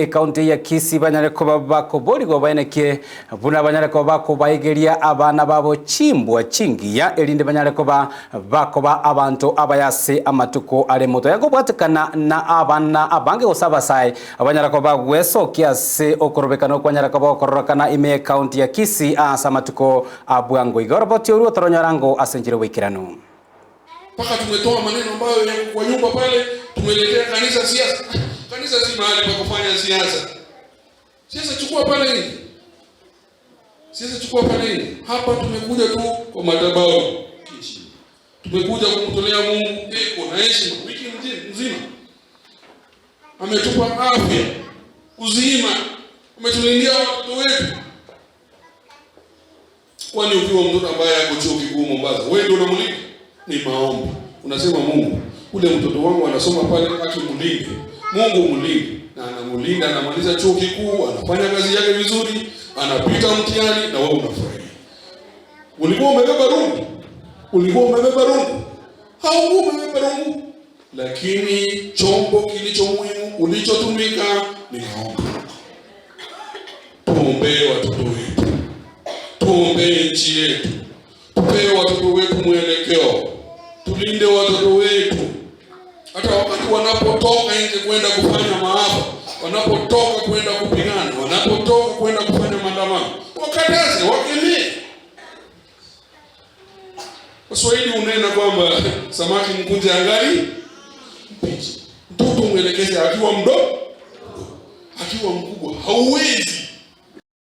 Ase ekaunti ya Kisii banyare koba bakoborigwa baenekie buna banyare koba bakobaigeria abana babo chimbwa chingiya erinde banyare koba bakoba abanto abaya ase amatuko are moto. Yakobwatekana na abana abange gose abasae abanyara koba bagwesokia ase okorobekana okwanyara koba okororokana ime y'ekaunti ya Kisii ase amatuko a bwango iga. Oroboti orwo toronyora ngo ase enchera y'oboikeranu. Mpaka tumetoa maneno ambayo yako kwa nyumba pale, tumeletea kanisa siasa. Kanisa si mahali pa kufanya siasa. Siasa chukua pale nje. Siasa chukua pale nje. Hapa tumekuja tu kwa madhabahu. Tumekuja kumtolea Mungu eko na heshima wiki nzima. Ametupa afya, uzima, ametulindia watoto wetu. Kwani ukiwa mtoto ambaye ako chuo kikuu Mombasa, wewe ndio unamlinda? Ni maombi. Unasema Mungu, ule mtoto wangu anasoma pale, akimlinde. Mungu mlinde. Na anamlinda, anamaliza chuo kikuu, anafanya kazi yake vizuri, anapita mtihani na wewe unafurahia. Ulikuwa umebeba rungu? Ulikuwa umebeba rungu? Haukuwa umebeba rungu. Lakini chombo kilicho muhimu ulichotumika ni maombi. Tuombee watoto wetu, tuombee nchi yetu, tupee watoto wetu mwelekeo, tulinde watoto wetu hata wakati wanapotoka nje kwenda kufanya maafa, wanapotoka kwenda kupigana, wanapotoka kwenda kufanya maandamano, wakataze, wakemee. Waswahili unena kwamba samaki mkunje angali mbichi. Mtoto mwelekeze akiwa mdogo, akiwa mkubwa hauwezi.